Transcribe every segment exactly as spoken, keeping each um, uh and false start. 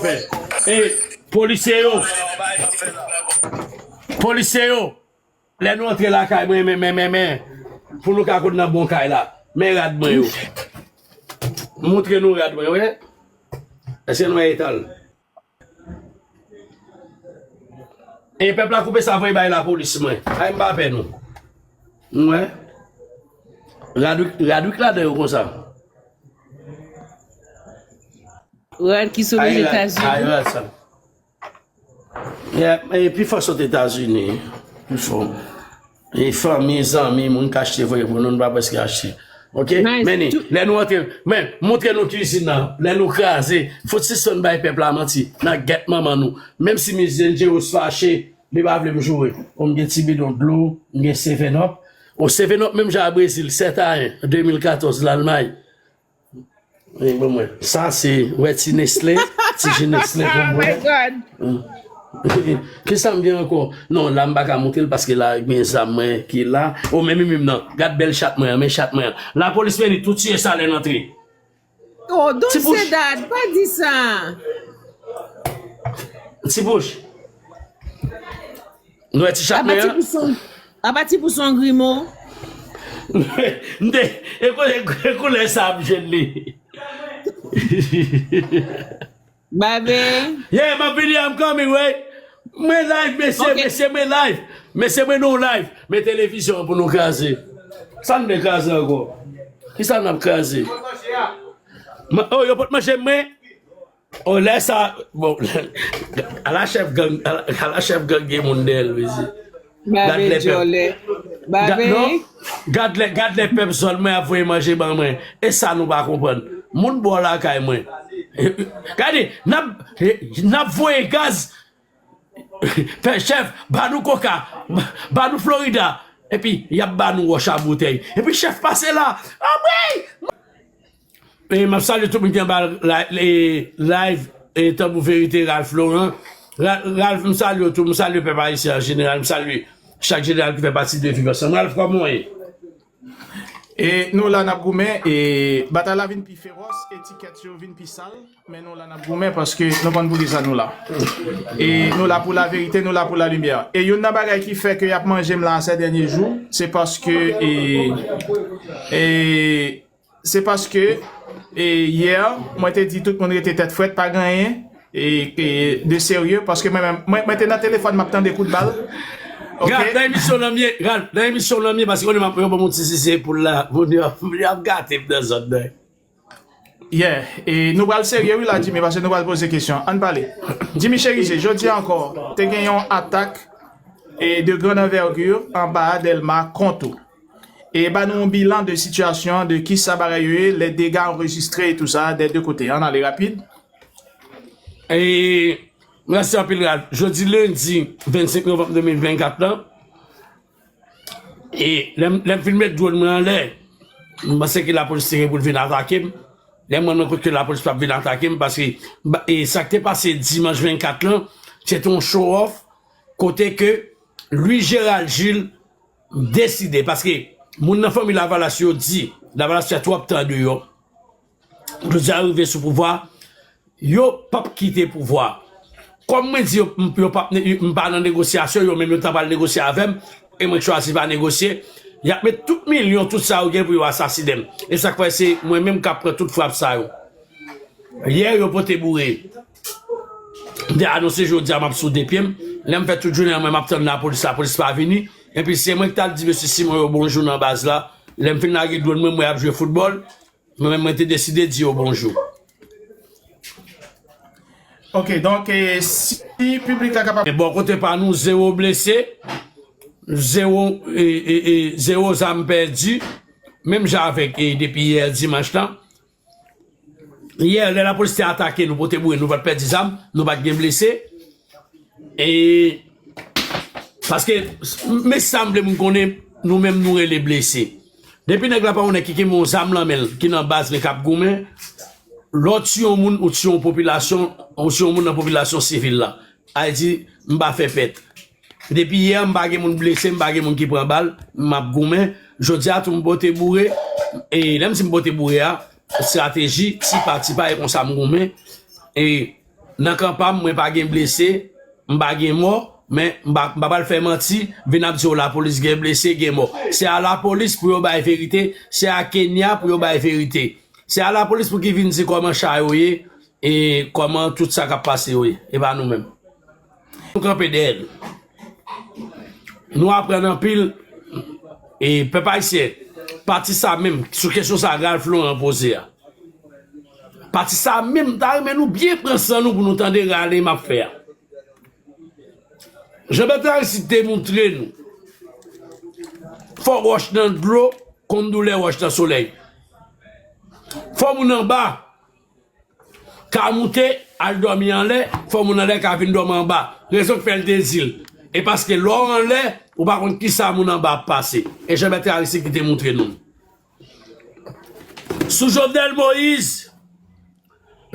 fè. E polisye yo, polisye yo, lè nou antre lakay mwen, men, men, men, men, pou nou ka konn nan bon kay la, men rad mwen yo. Montre nou rad mwen, wi. Èske nou wè eta l? E pèp la koupe sa voye bay lapolis mwen. Ay, m pa pè nou. Mwen. Radwik, radwik ladan yo konsa. Rad ki sot Ozetazini. Ay, rad sa. Yeah, e pi fò sot Etazini. Pi fò. E fanmi, zanmi, moun k achte voye pou nou, nou pa prèske achte. Ok? Men ni, lè nou antre, men, montre nou kizin nan, lè nou kraze, fout sispann bay pèp la manti, nan gèt manman nou. Menm si Miss Dangerous fache, li pa vle m joure. Bon, m gen ti bidon dlo, m gen Seven Up. O Seven Up menm jan a Brezil, sèt a en, de mil katòz, Lalmay. Wi, bon, mwen. Sa se, wè ti Nestle, ti ji Nestle pou mwen. Kisa m gen ankò? Non, la m pa ka montre l paske la gen zam mwen ki la. O, men menm nan. Gad bèl chat mwen an, men chat mwen an. Lapolis vini, tou tiye sa lè n antre. Oh, don't say that. Pa di sa. Ti bouch. Nou wè ti chat mwen an? Apa ti pou son grimo? M te, e koulè sa ap jwenn li. Babe. Yeah, m ap vini, I'm coming, wey. Mwen live, mesye, mesye, mwen live. Mesye, mwen nou live. Men televizyon an pou nou kraze. Sa n vle kraze ankò? Kisa n ap kraze? Oh, yo pot manje mwen? Oh, lè sa, bon, ala chèf gang, ala chèf gang gen moun dèyè l, mesye. Gad lè pèp. Gad, non, gad lè, gad lè pèp zòn mwen ap voye manje ban mwen. E sa nou pa konprann. Moun bò lakay mwen. Gade, n ap, n ap voye gaz. Fè chèf, ba nou koka, ba nou Florida. Epi, y ap ba nou wòch a boutèy. Epi chèf pase la. Anmwey! E m ap salye tout moun ki anba live, e, Tanbou Verite, Ralph Laurent. Ralph, m salye w tou, m salye pèp ayisyen an jeneral, m salye chak jeneral ki fè pati de Viv Ansanm. Ralph, kòman w ye? E nou la n ap goumen, e batay la vin pi fewòs, etikèt yo vin pi sal, men nou la n ap goumen paske nou konn poukisa nou la. E nou la pou laverite, nou la pou lalimyè. E youn nan bagay ki fè ke y ap manje m la sè dènye jou, se paske, e, e, Se paske, e, yè, mwen te di tout moun rete tèt frèt, pa gen anyen, e, e, de serye, paske mwen menm, mwen, mwen te nan telefòn, m ap tande kout bal. Ralph, nan emisyon nan m ye, Ralph, nan emisyon nan m ye, paske konnen m ap, yo ban m yon ti sise pou l la, moun yo, moun yo ap gate m nan zòn nan. Yeah, e nou pral serye wi la, Jimmy, paske nou pral poze kesyon. Ann pale. Jimmy Cherizier, jodi a ankò, te gen yon atak, e, de grande envergure anba Dèlma kont ou. E ba nou yon bilan de sitiyasyon an, de kisa bagay yo ye, les dégâts enregistrés et tout ça, des deux côtés. Ann ale rapid. E, mèsi anpil, Ralph. Jodi lendi vennsenk novanm de mil vennkat lan, e lè m, lè m fin met dwòn mwen anlè, m panse ke lapolis te gen pou l vin atake m. Lè m wè mwen kote lapolis p ap vin atake m, paske, e, sa k te pase dimanch vennkat lan, se te yon show off, kote ke Louis Gérald Gilles deside, paske moun nan fanmi Lavalas yo di, Lavalas fè twòp tan deyò. Jodi a yo rive sou pouvwa, yo p ap kite pouvwa. Kòm mwen di yo, m, yo p ap, m pa nan negosyasyon, yo menm yo ta pral negosye avè m, e mwen k chwazi pa negosye, y ap met tout milyon, tout sa yo gen pou yo asasinen m. E sa k fè se mwen menm k ap pran tout frap sa yo. Yè, yo pote boure. M te anonse jodi a m ap sou de pye m. Lè m fè tout jounen an, mwen m ap tann lapolis, lapolis pa vini. Epi se mwen ki t al di mesye Simon yo bonjou nan baz la. Lè m fin lage dwòn mwen, mwen ap jwe foutbòl. Mwen menm, mwen te deside di yo bonjou. Ok, donk, e, si piblik la kapab. E bò kote pa nou, zewo blese, zewo, e, e, e, zewo zam pèdi, menm jan avèk, e, depi yè dimanch lan. Yè, lè lapolis te atake nou, pote boure, nou pa t pèdi zam, nou pa t gen blese. E, paske, men sa m vle moun konnen, nou menm nou rele blese. Depi nèg la pa yon nèg ki kenbe yon zam nan men l, ki nan baz men k ap goumen, lè w tiye yon moun, ou tiye yon popilasyon, ou tiye yon moun nan popilasyon sivil la. Ayiti, m pa fè pèt. Depi yè, m pa gen moun blese, m pa gen moun ki pran bal, m ap goumen. Jodi a tou m pote boure, e lè m di m pote boure a, estrateji, ti pa ti pa, e konsa m goumen. E nan kan pa m, mwen pa gen blese, m pa gen mò, men m pa, m pa pral fè manti, vin ap di w lapolis gen blese, gen mò. Se a lapolis pou yo bay verite, se a Kenya pou yo bay verite. Se a lapolis pou ki vin di kòman cha yo ye, e kòman tout sa k ap pase yo ye, e pa nou menm. Nou kanpe dèyè l. Nou aprann anpil, e pèp ayisyen, pati sa menm, sou kesyon sa Ralph Laurent poze a. Pati sa menm, m ta renmen nou byen pran san nou pou nou tande rale m ap fè a. Jean Bertrand Aristide te montre nou, fò wòch nan dlo konn doulè wòch nan solèy. Fò moun anba ka moute al dòmi anlè, fò moun anlè ka vin dòmi anba. Rezon k fè l te di l, e paske lè w anlè, ou pa konn kisa moun anba ap pase. E Jean Bertrand Aristide ki te montre nou. Sou Jovenel Moïse,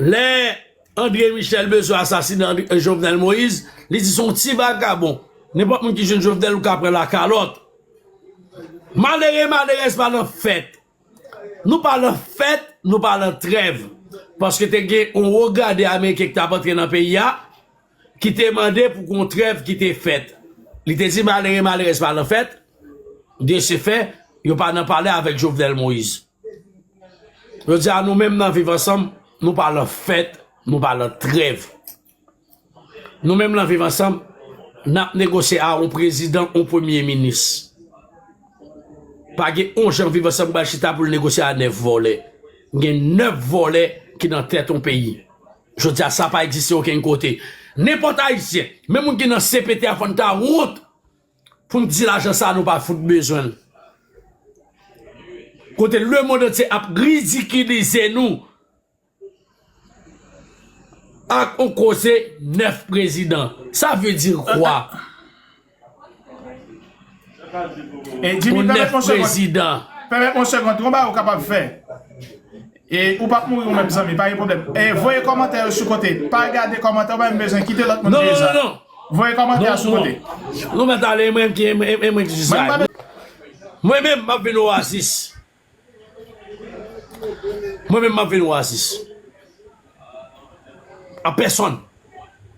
lè André Michel bezwen asasinen André, Jovenel Moïse, li di se yon ti vagabon. Nenpòt moun ki jwenn Jovenel, ou ka pran lakalòt. Malere, malerèz pa nan fèt. Nou pa nan fèt, nou pa nan trèv. Paske te gen yon wo grade ameriken ki t ap antre nan peyi a, ki te mande pou gon trèv ki te fèt. Li te di malere, malerèz pa nan fèt. De se fè, yo pa nan pale avèk Jovenel Moïse. Jodi a, nou menm nan Viv Ansanm, nou pa lan fèt, nou pa lan trèv. Nou menm lan Viv Ansanm, n ap negosye a yon prezidan, yon premye minis. Pa gen yon jan Viv Ansanm pral chita pou l negosye a nèf vòlè. Gen nèf vòlè ki nan tèt yon peyi. Jodi a, sa pa egziste okenn kote. Nenpòt Ayisyen, menm moun ki nan C P T a, fò n ta wont pou n di lajan sa a nou pa fout bezwen l. Kote lemonn antye ap ridikilize nou ak yon koze nèf prezidan. Sa vle di kwa? E Jimmy, pèmèt mwen yon segond. Pèmèt mwen yon segond. Yon bagay ou kapab fè. E ou p ap mouri ou menm zanmi, pa gen pwoblèm. E voye kòmantè yo sou kote. Pa gade kòmantè, ou pa menm bezwen kite lòt moun voye sa. Voye kòmantè a sou kote. Nou mèt ale, mwen ki, e mwen ki jis la. Mwen menm, m ap vin Oasis. Mwen menm, m ap vin Oasis. A pèsonn,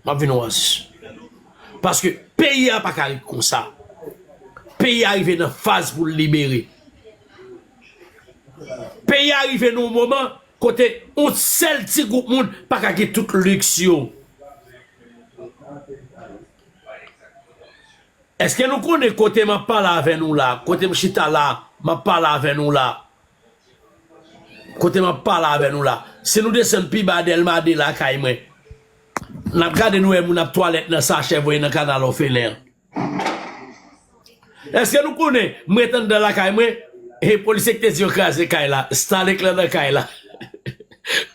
m ap vin Oasis. Paske peyi a pa ka ret konsa. Peyi a rive nan faz pou l libere. Peyi a rive nan yon moman kote yon sèl ti gwoup moun pa ka gen tout liks yo. Èske nou konnen kote m ap pale avè nou la, kote m chita la, m ap pale avè nou la, kote m ap pale avè nou la, si nou desann pi ba Dèlma de lakay mwen, n ap gade nou wè moun ap twalèt nan sachè voye nan kanal òfelen an. Èske nou konnen m ret anndan lakay mwen, e polisye ki te di yo kraze kay la, Starlink lan nan kay la.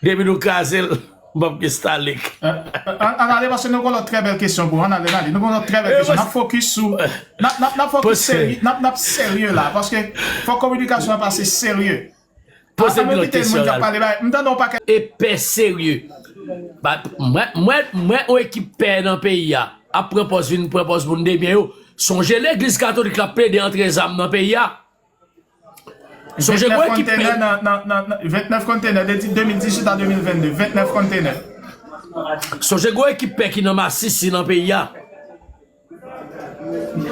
Depi nou kraze l, m p ap gen Starlink. Ann ale, paske nou gen yon lòt trè bèl kesyon pou ou. Ann ale, ann ale. Nou gen yon lòt trè bèl kesyon. N ap fokis sou, n ap, n ap, n ap fokis serye, n ap, n ap serye la, paske fòk kominikasyon an pase serye. Poze m yon lòt kesyon. Ann nou kite moun k ap pale bagay. M tande yon pakèt. Epè serye. Mwen, mwen, mwen, yon ekip pè nan peyi a ap pran pòz, vin pran pòz moun debyen yo. Sonje legliz katolik la ap plede antre zam nan peyi a. Sonje gwo ekip pè. Vennèf kontenè depi de mil dizuit a de mil vennde. Vennèf kontenè. Sonje gwo ekip pè ki nan masisi nan peyi a.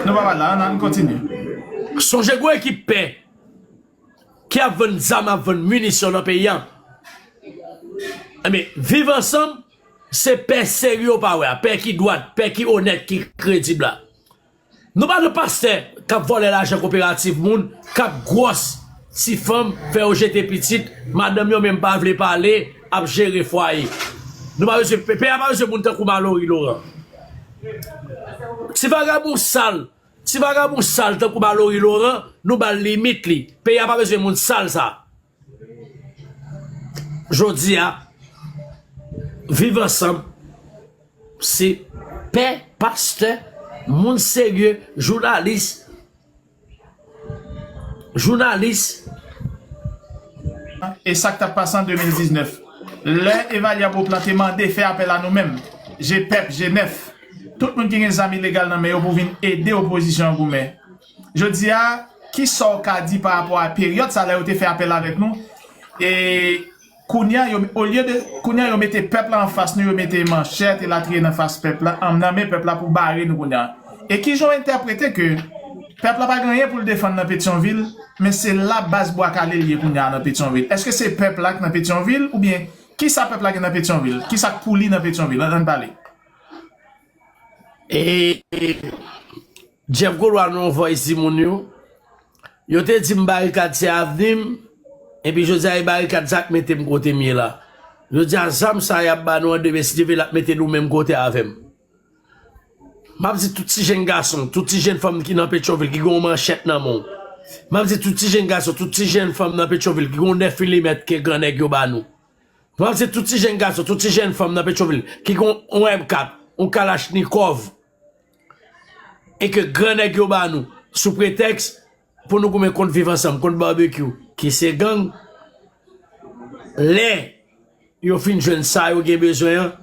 Nou pa pral la, ann kontinye. Sonje gwo ekip pè ki ap vann zam, ap vann minisyon nan peyi a. Ebyen, Viv Ansanm, se pè serye w pa wè a, pè ki dwat, pè ki onèt, ki kredib la. Nou pa nan pastè k ap vòlè lajan koperativ moun, k ap gwòs ti fanm, fè yo jete pitit, madanm yo menm pa vle pale, ap jere fwaye. Nou pa bezwen, peyi a pa bezwen moun tankou Malory Laurent. Ti vagabon sal, ti vagabon sal tankou Malory Laurent, nou ba l limit li. Peyi a pa bezwen moun sal sa. Jodi a, Viv Ansanm, se pè, pastè, moun serye, jounalis, jounalis. E sa k t ap pase an de mil diznèf. Lè Evalya Beauplan te mande fè apèl a nou menm, G pèp, G nèf, tout moun ki gen zam ilegal nan men yo pou vin ede opozisyon an goumen. Jodi a, kisa w ka di pa rapò a peryòd sa lè yo te fè apèl avèk nou? E Kounye a, yo, olye de, kounye a, yo mete pèp la anfas nou, yo mete manchèt, elatriye nan fas pèp la, an, nan men pèp la pou bare nou kounye a. E kijan w entèprete ke pèp la pa gen anyen pou l defann nan Petyonvil, men se la baz Bwa Kale l ye kounye a nan Petyonvil? Èske se pèp la k nan Petyonvil, oubyen kisa pèp la gen nan Petyonvil? Kisa k pou li nan Petyonvil? Ann, ann pale. E Jeff Golois, nou voice di moun yo. Yo te di m barikad se avni m, epi jodi a e barikad sa k mete m kote m ye la. Jodi a zam sa y ap ba nou an, demen si Dye vle l ap mete nou menm kote avè m. M ap di tout ti jenn gason, tout ti jenn fanm ki nan Petyonvil, ki gen yon manchèt nan men w. M ap di tout ti jenn gason, tout ti jenn fanm nan Petyonvil, ki gen yon nèf milimèt ke gran nèg yo ba nou. M ap di tout ti jenn gason, tout ti jenn fanm nan Petyonvil, ki gen yon M kat, yon kalachnikòv, e ke gran nèg yo ba nou, sou pretèks pou nou goumen kont Viv Ansanm, kont Babekyou, ki se gang, lè yo fin jwenn sa yo gen bezwen an,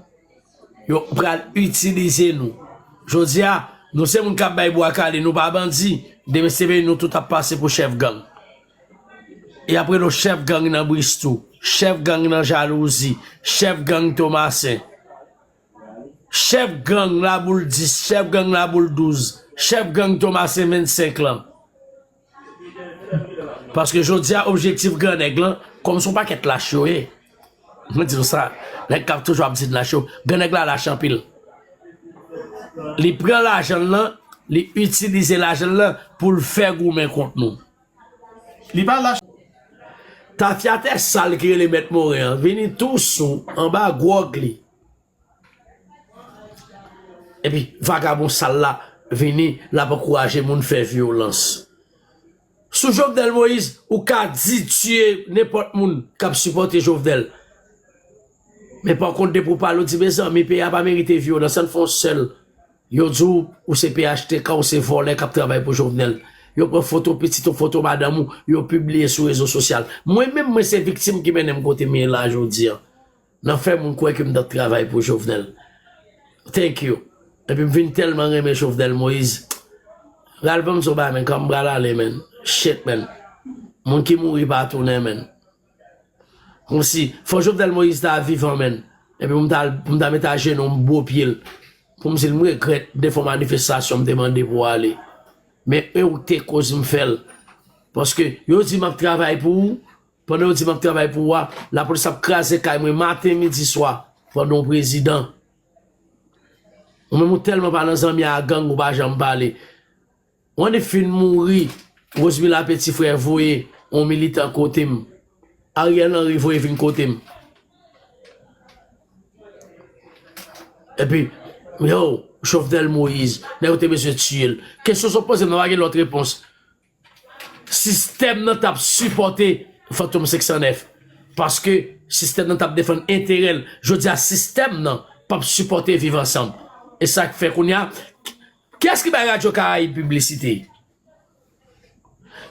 yo pral itilize nou. Jodi a, nou se moun k ap bay bwa kale, nou pa bandi. Demen si Dye vle, nou tout ap pase pou chèf gang. Y ap rele w chèf gang nan Bristou, chèf gang nan Jalouzi, chèf gang Tomasen, chèf gang Laboul dis, chèf gang Laboul douz, chèf gang Tomasen vennsenk lan. Paske jodi a, objektif gran nèg lan, kòm se yon pakèt lach yo ye. Mwen di nou sa, nèg k ap toujou ap di n lach yo, gran nèg la lach anpil. Li pran lajan l lan, li itilize lajan l lan pou l fè goumen kont nou. Li pa lach. Tafyatè sal ki rele Mèt Moren an vini tou sou anba gwòg li. Epi vagabon sal la vini, l ap ankouraje moun fè vyolans. Sou Jovenel Moïse, ou ka di tiye nenpòt moun k ap sipòte Jovenel. Men pa kont depi w pale, w di, mezanmi, peyi a pa merite vyolans, ann fè yon sèl. Yo di w, ou se P H T K, ou se vòlè k ap travay pou Jovenel. Yo pran foto pitit ou, foto madanm ou, yo pibliye sou rezo sosyal. Mwen menm, mwen se viktim ki mennen m kote m ye la jodi a. Nan fè moun kwè ke m t ap travay pou Jovenel. Thank you. Epi m vin tèlman renmen Jovenel Moïse. Ralph, ban m di w bagay, men, kòm m pral ale, men. Shit, men. Moun ki mouri pa tounen, men. Kòmsi, fò Jovenel Moïse ta vivan, men. Epi pou m ta, pou m ta mete ajenou m bwo pye l. Pou m di l m regrèt de fon manifestasyon m te mande pou w ale. Men e ou k te koz m fè l. Paske yo di m ap travay pou ou, pandan yo di m ap travay pou ou a, lapolis ap kraze kay mwen maten, midi, swa, pandan w prezidan. Ou menm ou tèlman pa nan zanmi a gang ou pa janm pale. Wanni fin mouri, Rosemila Petit Frère voye yon militan kote m. Ariel Henry voye vin kote m. Epi, yo, Jovenel Moïse, nèg yo te bezwen tiye l. Kesyon sa w poze m nan pa gen lòt repons. Sistèm nan t ap sipòte Fantom senk san nèf. Paske sistèm nan t ap defann enterè l. Jodi a, sistèm nan p ap sipòte Viv Ansanm. E sa k fè kounye a, kiyès ki bay Radyo Karayib piblisite?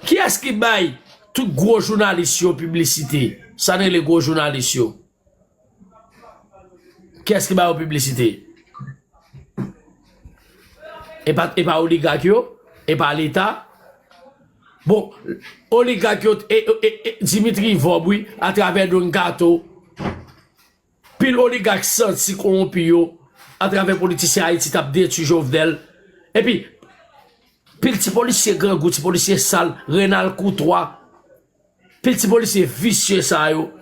Kiyès ki bay tout gwo jounalis yo piblisite? Sa n rele gwo jounalis yo. Kiyès ki ba yo piblisite? E pa, e pa oligak yo? E pa Leta? Bon, oligak yo, e, e, e, Dimitri Vorbe, wi, atravè Don Kato. Pil oligak santi kowonpi yo, atravè politisyen Ayiti, t ap detwi Jovenel. Epi, pil ti polisye grangou, ti polisye sal, Renald Courtois, pil ti polisye visye sa yo.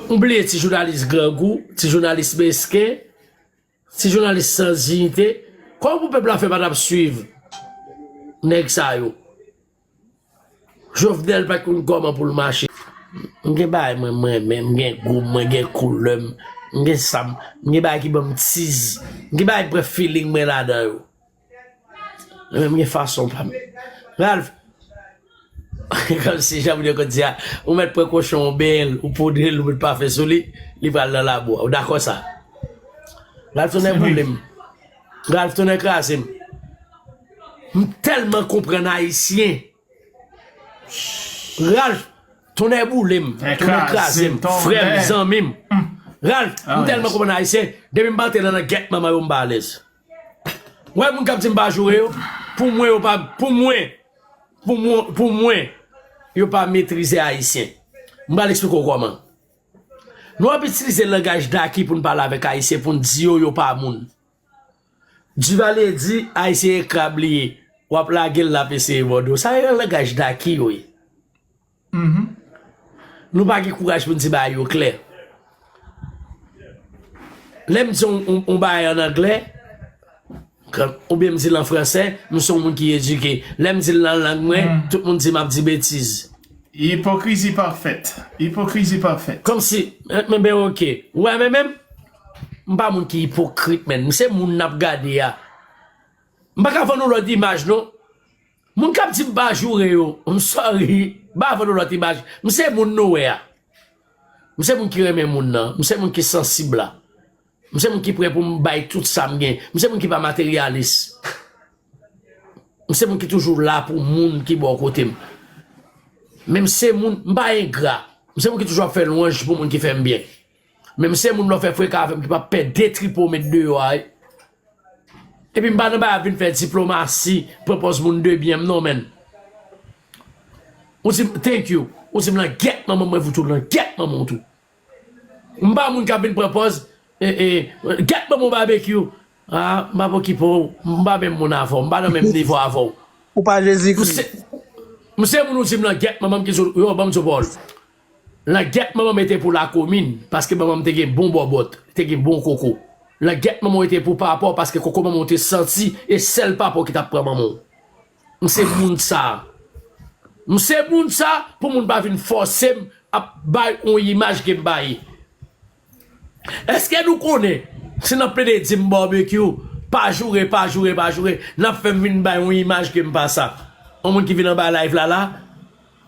M bliye ti jounalis grangou, ti jounalis mesken, ti jounalis san diyite. Kòman pou pèp la fè pa t ap swiv nèg sa yo? Jovenel pa t konn kòman pou l mache. M gen bagay mwen, mwen renmen, m gen gou m, mwen gen koulè m, m gen sa m, m gen bagay ki ban m tiz, m gen bagay m pran feeling mwen ladan yo. Mwen menm gen fason pa m. Ralph, kòmsi jan moun yo konn di a, ou mèt pran kochon w, benyen l, ou poudre l, ou met pafen sou li, li pral nan labou a. Ou dakò sa? Ralph tonnè boule m. Ralph tonnè kraze m. M tèlman konprann Ayisyen. Ralph, tonnè boule m, tonnè kraze m, frè m, zanmi m. Ralph, m tèlman konprann Ayisyen, depi m pa antre nan gèt manman yo, m pa alèz. Wè moun k ap di m pa joure yo, pou mwen, yo pa, pou mwen, pou mwen, pou mwen, yo pa metrize Ayisyen. M pral eksplike w kòman. Nou ap itilize langaj daki pou n pale avèk Ayisyen, pou n di yo yo pa moun. Duvalier di Ayisyen e krab li ye. W ap lage l, l ap eseye mòde w. Sa yo langaj daki yo ye. Nou pa gen kouraj pou n di bagay yo klè. Lè m di yon, yon, yon bagay ann anglè, oubyen m di l an fransè, m se yon moun ki edike. Lè m di l nan lang mwen, tout moun di m ap di betiz. Ipokrizi pafèt. Ipokrizi pafèt. Kòmsi, men, men, men, oke. Ou wè, men menm, m pa moun ki ipokrit, men. M se moun n ap gade a. M pa ka vann yon lòt imaj, non. Moun k ap di m pa joure yo, m sorry. M pa vann yon lòt imaj. M se moun nou wè a. M se moun ki renmen moun nan. M se moun ki sansib la. M se moun ki prè pou m bay tout sa m gen. M se moun ki pa materyalis. M se moun ki toujou la pou moun ki bò kote m. Men m se moun, m pa engra. M se moun ki toujou ap fè lwanj pou moun ki fè m byen. Men m se moun lè w fè freka avè m ki p ap pè de trip ou met deyò a. Epi m pa nan bagay ap vin fè diplomasi, pran pòz moun de byen m non, menn. Ou di m thank you. Ou di m langyèt manman m, mwen fout ou langyèt manman w tou. M pa moun k ap vin pran pòz, e, e, gyèt manman w babekyou. A, m ap okipe w, m pa menm moun avè w, m pa nan menm nivo avè w. Ou pa Jezikri. M se moun ou di m langyèt manman m ki sou, yo, ban m di w pawòl. Langyèt manman m te pou lakomin, paske manman m te gen bon bòbòt, te gen bon koko. Langyèt manman w te pou papa w, paske koko manman w te santi, e sèl papa w ki t ap pran manman w. M se moun sa. M se moun sa, pou moun pa vin fòse m ap bay yon imaj ke m pa ye. Èske nou konnen, si n ap plede di m babekyou, pa joure, pa joure, pa joure, n ap fè m vin bay yon imaj ke m pa sa? Yon moun ki vin anba live la la,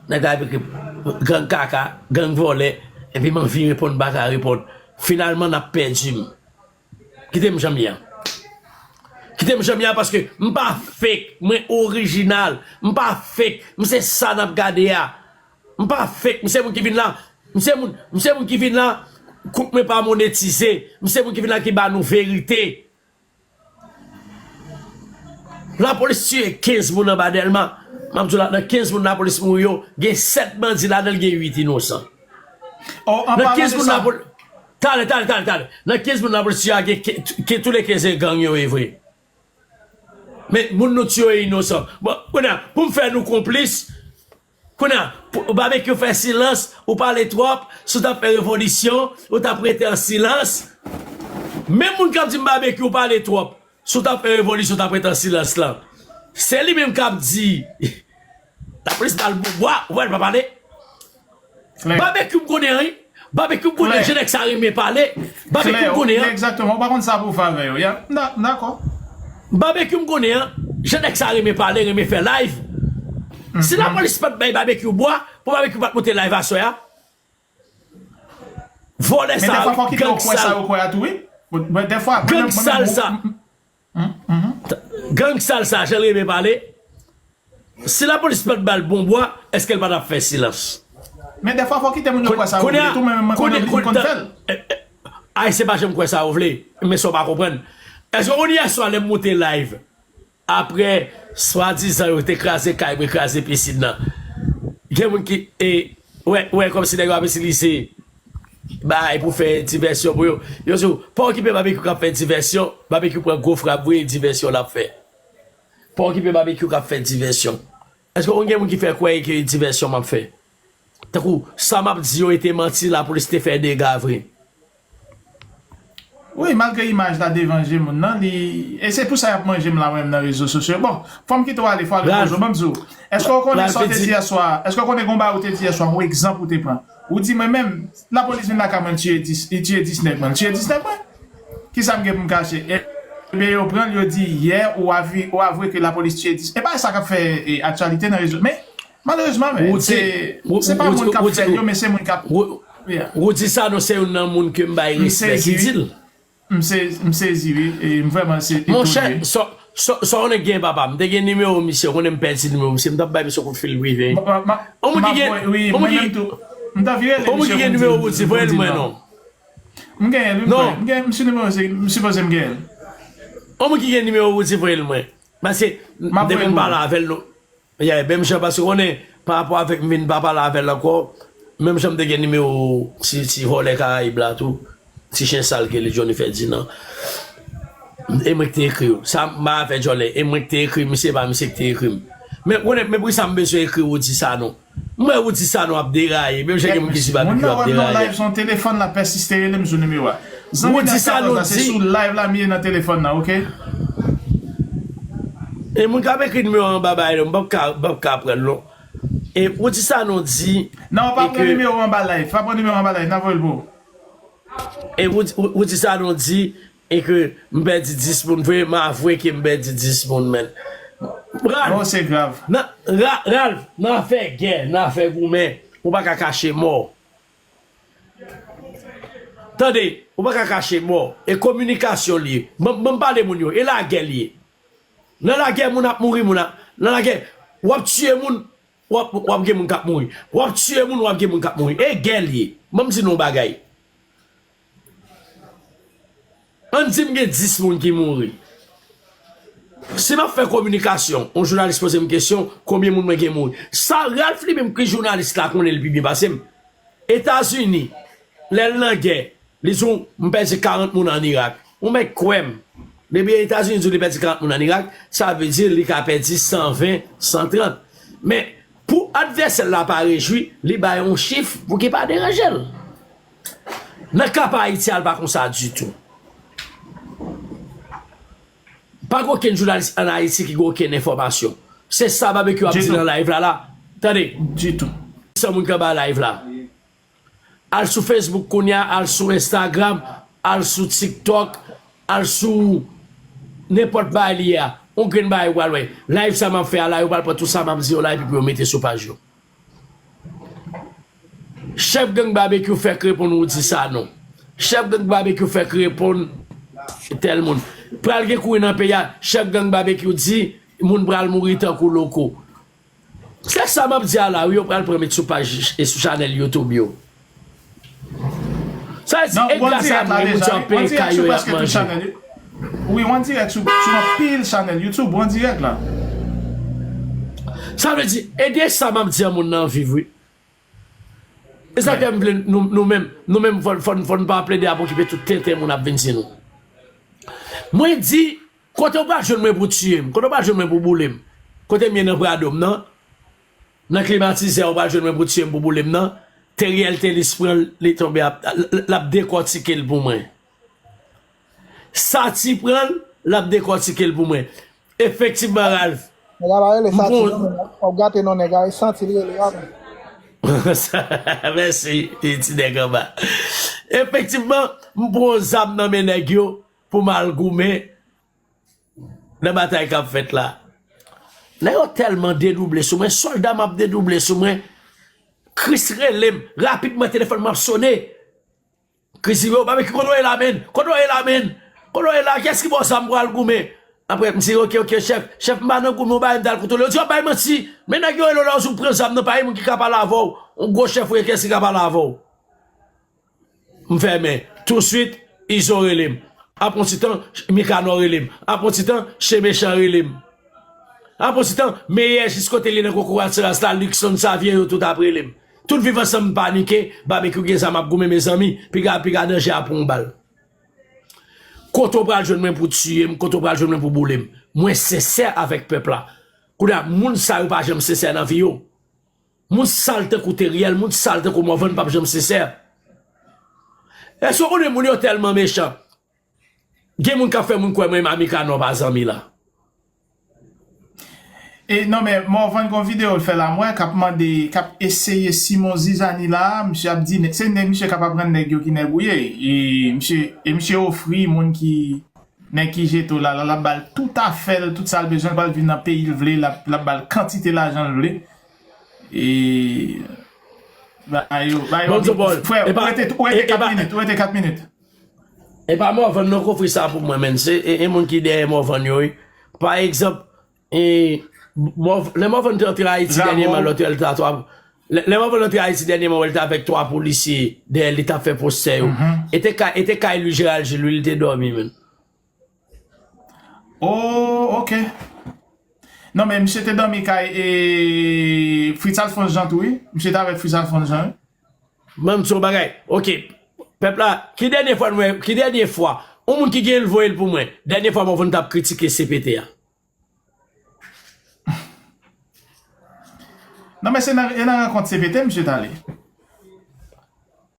nèg la ap ekri gang kaka, gang vòlè, epi m anvi reponn, m pa ka reponn. Finalman, n ap pèdi m. Kite m jan m ye a. Kite m jan m ye a paske m pa fake, mwen orijinal. M pa fake, m se sa n ap gade a. M pa fake, m se moun ki vin la. M se moun, m se moun ki vin la, kont mwen pa monetize. M se moun ki vin la ki ba nou verite. Lapolis tiye kenz moun anba Dèlma. M ap di w la, nan kenz moun lapolis mouri yo, gen sèt bandi ladan l, gen uit inosan. Nan kenz moun lapolis. Talè, talè, talè, talè. Nan kenz moun lapolis tiye a, gen, gen, gen toulèkenz gang yo ye vre. Men moun nou tiye yo inosan. Bon, kounye a, pou m fè nou konplis, kounye a, pou, Babekyou fè silans, ou pale twòp, si w t ap fè revolisyon, ou t ap rete an silans. Menm moun k ap di m Babekyou pale twòp, si w t ap fè revolisyon, w t ap rete an silans lan. Se li menm k ap di, lapolis ba l boubwa, ou wè l pa pale. Babekyou m konnen an, wi. Babekyou m konnen jan nèg sa renmen pale. Babekyou m konnen an. Egzakteman, ou pa konn sa pou w fè avè yo. M dakò. Babekyou m konnen an, jan nèg sa renmen pale, renmen fè live. Si lapolis pa t bay Babekyou bwa, pou Babekyou pa t monte live aswè a. Vòlè sa, gang sal. Gang sal sa. Gang sal sa, jan l renmen pale. Si lapolis pa t ba l bon bwa, èske l pa t ap fè silans? Men dèfwa fò w kite moun yo kwè sa yo vle tou, men mwen konnen li konn fè l. Ayisyen pa janm kwè sa yo vle, men sa w pa konprann. Èske w konn yèswa lè m monte live, apre swadizan yo te kraze kay mwen, kraze pisin nan, gen moun ki, e, wè, wè kòmsi nèg yo ap itilize bagay pou fè divèsyon pou yo. Yo di w, pa okipe Babekyou k ap fè divèsyon, Babekyou pran gwo frap vre, divèsyon l ap fè. Pa okipe Babekyou k ap fè divèsyon. Èske w konn gen moun ki fè kwè ke divèsyon m ap fè? Tankou, sa m ap di yo e te manti, lapolis te fè dega vre. Wi, malgre imaj la devan je moun nan, li, e se pou sa y ap manje m la, mwen menm, nan rezo sosyo. Bon, fò m kite w ale, fò w ale repoze w. Ban m di w, èske w konnen sa w te di yèswa? Èske w konnen gen yon bagay ou te di yèswa, yon egzanp ou te pran? Ou di mwen menm, lapolis vin lakay mwen, l tiye dis, li tiye disnèf mwen. L tiye disnèf mwen? Kisa m gen pou m kache? Ebyen, yo pran l, yo di yè, ou avi-, ou avwe ke lapolis tiye dis. E pa sa k ap fè, e, aktyalite nan rezo. Men, malerezman, men, se, se pa moun k ap fè l yo, men se moun k ap. Roody Sanon se youn nan moun ke m bay respè ki di l. M sezi, wi, e m vrèman se etone. Monchè, sa, sa, sa w konnen gen papa m. M te gen nimewo misye, w konnen m pèdi nimewo misye, m t ap bay misye kout fil prive. Yon moun ki gen, yon moun ki, yon moun ki gen nimewo Roody, voye l mwen non. M genyen l, wi, m kwè. M gen, m si nimewo, se, m sipoze m genyen l. Yon moun ki gen nimewo Roody, voye l mwen. Paske, m te konn pale avè l, non. Yeah, menm jan, paske w konnen, pa rapò avèk m vin pa pale avè l ankò, Menm jan m te gen nimewo ti, ti vòlè Karayib la tou. Ti chen sal ke li Johnny Ferdinand. E mwen ki te ekri w. Sa m pa fè djòlè. E mwen ki te ekri misye, pa misye ki te ekri m. Men, konnen, men poukisa m bezwen ekri Roody Sanon? M wè Roody Sanon ap deraye. Menm jan gen moun ki sou babikyo ap deraye. Moun nan wè m nan live, se yon telefòn la pèsiste rele m sou nimewo a. Zanmi nan katòz la, se sou live la m ye nan telefòn nan, oke? E moun k ap ekri nimewo anba bay la, m p ap ka, m p ap ka pran l non. E Roody Sanon di. Non, pa pran nimewo anba live. Pa pran nimewo anba live. N a voye l pou ou. E Roody, Roody Sanon di, e ke m pèdi dis moun vre, m avwe ke m pèdi dis moun, men. Ralph, oh, se grav. Nan, Ra-, Ralph, nan afè gè, nan afè goumen, ou pa ka kache mò. Tande, ou pa ka kache mò. E kominikasyon li ye. Ban, ban m pale moun yo. E lagè li ye. Nan lagè, moun ap mouri, moun ap. Nan lagè, w ap tiye moun, w ap, w ap gen moun k ap mouri. W ap tiye moun, w ap gen moun k ap mouri. E gè li ye. Ban m di nou yon bagay. Ann di m gen dis moun ki mouri. Si m ap fè kominikasyon, yon jounalis poze m kesyon, konbyen moun mwen gen mouri? Sa Ralph li menm ki jounalis la konnen l pi byen pase m. Etazini, lè l nan gè, li di w, m pèdi karant moun ann Irak. Ou mèt kwè m. Depi Etazini di w li pèdi karant moun ann Irak, sa vle di li ka pèdi san ven, san trant. Men, pou advèsè l la pa rejwi, li bay yon chif pou ki pa deranje l. Nan ka pa Ayiti a, l pa konsa ditou. Pa gen okenn jounalis ann Ayiti ki gen okenn enfòmasyon. Se sa Babekyou ap di nan live la la. Tande. Ditou. San moun k anba live la. Al sou Facebook kounye a, al sou Instagram, al sou TikTok, al sou nenpòt bagay li ye a. On grenn bagay ou pral wè. Live sa m ap fè a la, yo pral pran tout sa m ap di yo la epi pou yo mete sou paj yo. Chèf gang Babekyou fèk reponn Roody Sanon. Chèf gang Babekyou fèk reponn tèl moun. Pral gen kouri nan peyi a, chèf gang Babekyou di moun pral mouri tankou loko. Se sa m ap di a la, wi, yo pral pran met sou paj e sou chanèl YouTube yo. Sa vle di, e gras a mwen, moun sa peye kay yo y ap manje. Wi, w an dirèk sou, sou anpil chanèl YouTube, w an dirèk la. Sa vle di, ede sa m ap di a moun nan viv, wi. E sa k fè m vle nou, nou menm, nou menm, fò, fò, fò n pa plede ap okipe tout tenten moun ap vin di nou. Mwen di, kote w pral jwenn mwen pou tiye m? Kote w pral jwenn mwen pou boule m? Kote m ye nan Prado m nan? Nan klimatizè, w pral jwenn mwen pou tiye m, pou boule m nan? Teriel Telis pran l, li tonbe ap, l, l, l ap dekòtike l pou mwen. Sati pran l, l ap dekòtike l pou mwen. Efektivman, Ralph. Nèg la pa rele Sati non, men w ap gate non nèg la, e Santi li rele a, men. Mèsi, ti nèg anba. Efektivman, m pran yon zam nan men nèg yo pou m al goumen nan batay k ap fèt la. Nèg yo tèlman dedouble sou mwen, sòlda m ap dedouble sou mwen. Chris rele m, rapidman telefòn mwen ap sone. Chris di, "Yo, Babekyou, kote w ye la, menn? Kote w ye la, menn? Kote w ye la? Kiyès ki ba w zam pou al goumen?" Apre, m di, "Oke, oke, chèf. Chèf, m pa nan goumen, w bay m t al kontwole." Yo di, "W ap bay manti. Men nèg yo rele w la, yo di w pran zam nan, pa gen moun ki ka pale avè w. Yon gwo chèf ou ye, kiyès ki ka pale avè w?" M fèmen. Touswit, Izo rele m. Apre yon ti tan, Mikanò rele m. Apre yon ti tan, Chen Mechan rele m. Apre yon ti tan, Meyè jis kote li nan kokorat se ras la, Luckson Savien, yo tout ap rele m. Tout Viv Ansanm panike, Babekyou gen zam ap goumen, mezanmi, piga, piga danje a pran yon bal. Kote w pral jwenn mwen pou tiye m, kote w pral jwenn mwen pou boule m? Mwen sensè avèk pèp la. Kounye a, moun sa yo pa janm sensè nan vi yo. Moun sal tankou Teriel, moun sal tankou Morvan p ap janm sensè. Èske w konnen moun yo tèlman mechan? Gen moun k ap fè moun kwè mwen menm a Mikanò pa zanmi la. E non, men Morvan gon videyo l fè la, m wè, k ap mande, k ap eseye Simon Zizani la, misye ap di, se nèg misye k ap aprann nèg yo ki nèg ou ye. E misye, e misye ofri moun ki, nèg ki jete w la, la, l ap ba l tout afè l, tout sa l bezwen, l pral viv nan peyi l vle, l ap, l ap ba l kantite lajan l vle. E, ba yo, ba yo, frè, ou rete, ou rete kat minit, ou rete kat minit. E pa Morvan non k ofri sa pou mwen, menn. Se, e, e moun ki dèyè Morvan yo, wi. Pa egzanp, e, Mòv-, lè Morvan te antre Ayiti dènyèman, lòt yè, l t a twa, lè, lè Morvan antre Ayiti dènyèman, wè, l t avèk twa polisye dèyè l, li t ap fè postè yo. E te kay, e te kay Louis Gérald Gilles, wi, li te dòmi, menn. Oh, oke. Non, men misye te dòmi kay, e, Fritz Alphonse Jean tou, wi. Misye te avèk Fritz Alphonse Jean, wi. Ban m di w bagay. Ok. Pèp la, ki dènye fwa nou wè, ki dènye fwa, yon moun ki gen l voye l pou mwen, dènye fwa Morvan t ap kritike C P T a? Non, men se nan, e nan rankont C P T misye t ale.